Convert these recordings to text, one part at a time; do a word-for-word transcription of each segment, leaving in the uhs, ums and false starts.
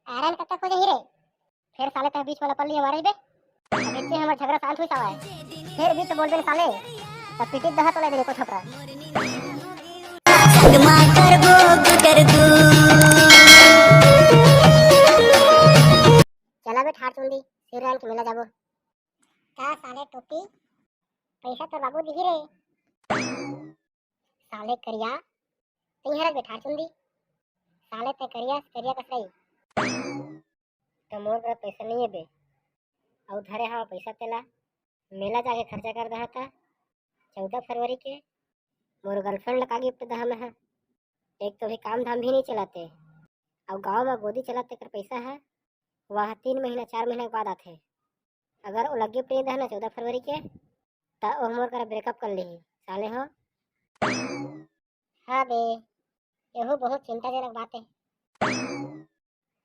Iron कब तक हो जाही रे? फेर साले तैं बीच वाला पल्ली हमारे बे। अब इतने हमर झगड़ा शांत हुई सावा है। फेर बीच में बोलबे न साले, तब पिटित दहा तोला दे को थपरा। संगमा करबो गुटर दू। चला बे ठाड़ चुंदी, सिर रान के मेला जाबो। का साले टोपी, पैसा तो बाबू दिही रे। साले करिया, तैं हरस बे ठाड़ चुंदी। साले तैं करिया, करिया कसरई। त मोर करा पैसा नहीं है बे। अउ धरे हवा पैसा तेला, मेला जाके खर्चा कर दहा था। चौदह फरवरी के मोर girlfriend ला का gift दहा मैं हा? एक तो भी काम धाम भी नहीं चलाते, अउ गाँव में गोदी चलाते कर पैसा है, वह तीन महीना चार महीना के बाद आथे। अगर वो लगे प्रेम रहना चौदह फरवरी के, त ओह मोर करा breakup कर लिही, साले हो। हाँ बे, यहू बहुत चिंताजनक बात है।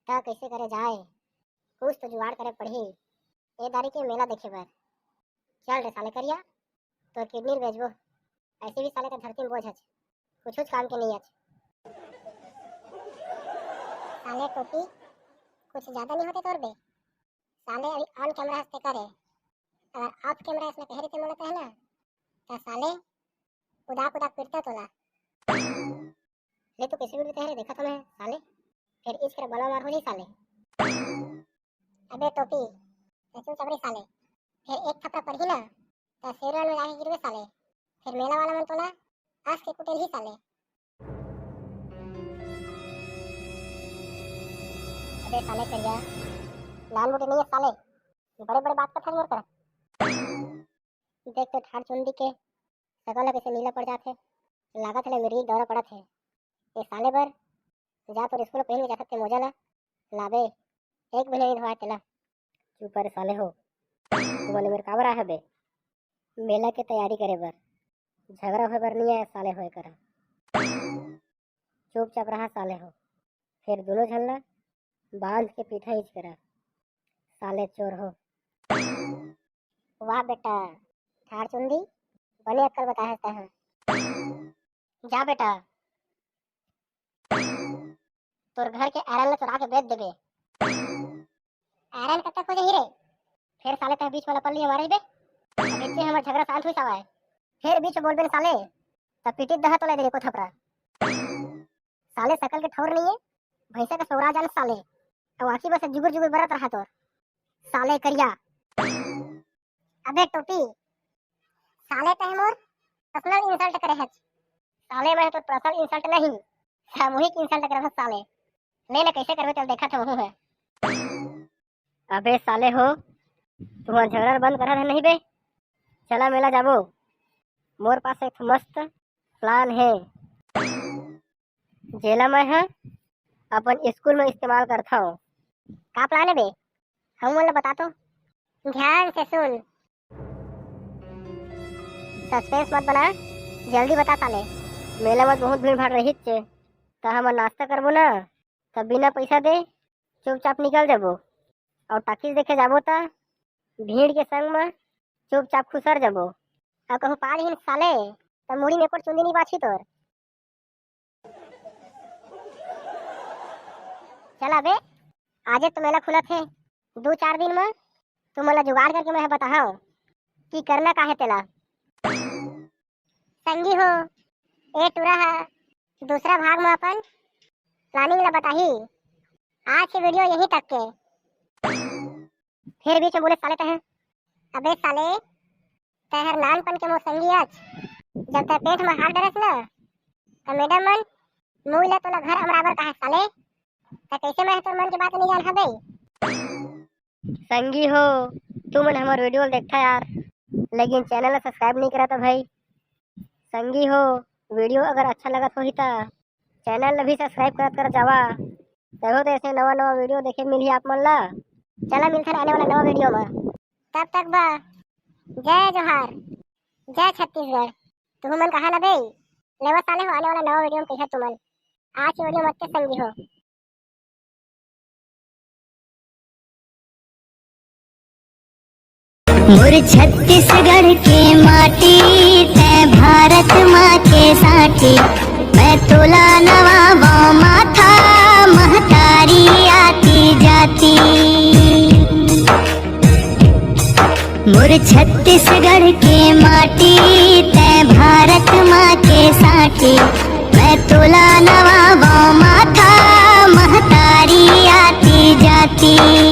त कैसे करे जाए? कुछ तो जुगाड़ करे पड़ही। ए दारी के मेला देखे बर। चल रे साले करिया, तोर kidney ल बेचबो। ऐसे भी साले के धरती में बोझ हच, कुछ काम के नहीं हच। साले टोपी, कुछ ज्यादा नहीं होते तोर बे? साले अभी on camera हंसते करे, अगर off camera इसने कह रहे थे मोला कहना, तो साले उदा उदा पिटता तोला। ले तो कैसे भी तैयार है, देखा था मैं साले, फिर इस कर बला मार हो जाई साले। अबे टोपी, तो चुपचाप रे साले, फिर एक थप्पड़ पड़ही ना, तो शेरवाल में जाके गिरबे साले, फिर मेला वाला मन तोला आस के कुटेल ही साले। अबे साले करिया, लाल मुड़ी नहीं है साले, बड़े बड़े बात करता मोर करा। देख तो ठाड़ चुंदी के सकल ह कइसे नीला पड़ जात हे, लागत हे मिर्गी के दौरा पड़त हे। ए साले बर जा तोर स्कूल पहन के जाथस ते मोजा ला लाबे, एक महीना नहीं धोवाए तेला। चुप रे साले हो, तुमन मेर काबर आए हबे? मेला के तैयारी करे बर, झगड़ा होए बर नहीं आए साले हो एकर। चुपचाप रहा साले हो, फिर दोनों झन ला बांध के पीठा इच करा, साले चोर हो। वाह बेटा, ठाड़ चुंदी, बने अक्कल बताए हस तैं। जा बेटा, तोर घर के आयरन ला चुरा के बेच देबे। आयरन कब तक हो जाही रे? फिर साले तैं बीच वाला पल्ली हमारे बे। अब इतने हमर झगड़ा शांत हुई सावा है। फिर बीच में बोलबे न साले, तब पीटी दहा तोला दे रे को थपरा। साले सकल के ठौर नहीं है, भैंसा का सौरा जान साले। अब आँखी बस जुगुर जुगुर बरत रहा तोर। साले करिया। अबे टोपी, साले तैं मोर personal insult करे हच। साले मैं तो personal insult नहीं, सामूहिक insult करे हच साले। ले ना कैसे करबे चल देखा था वहू है। अबे साले हो, तुमन झगड़ा बंद करा था नहीं बे? चला मेला जाबो, मोर पास एक ठो मस्त plan हे। जेला मैं ह अपन स्कूल में इस्तेमाल करथव। का plan हे बे? हम मन ला बता तो। ध्यान से सुन। Suspense मत बना, जल्दी बता साले। मेला में बहुत भीड़ भाड़ रहित हे, त हमन नाश्ता करबो ना, त बिना पैसा दे चुपचाप निकल जाबो। अउ टाकीज देखे जाबो त भीड़ के संग में चुपचाप खुसर जाबो। अउ कहूँ पा जही साले, त मुड़ी में एको चुंदी नहीं बाछी तोर। चला बे, आजे तो मेला खुलत हे, दू चार दिन में तुमन ला जुगाड़ करके मैं बताहूँ कि करना का हे तेला। संगी हो, ए टूरा हा दूसरा भाग में अपन planning ला बताही। आज के video यहीं तक के। फिर बीच में बोले साले तैं। अबे साले, तैं हर नानपन के मोर संगी अच। जब तैं पेट में हाथ डरस ना, त madam मन मुँह ले तोला घर अमराबर कहा साले। त कैसे मैं तोर मन के बात नहीं जान हबे? संगी हो, तुमन हमर video देखथा यार, लेकिन channel ला subscribe नहीं करत भाई। संगी हो, video अगर अच्छा लगत होही त channel ला भी subscribe करत कर जावा, तभो तो ऐसे नवा नवा video देखे मिलही आप मन ला। चला मिलथन आने वाला नवा video में, तब तक बा जय जोहार, जय छत्तीसगढ़। तुहू मन कहा ना बे, लेवा साले हो आने वाला नवा video में कहिया तुमन। आज के video मत के संगी हो। मोर छत्तीसगढ़ के माटी, तैं भारत माँ के साटी। मैं तोला नवावो माथा, महतारी आती मोर छत्तीसगढ़ के माटी, तै भारत माँ के साटी। मैं तोला नवावो माथा, महतारी आती जाती।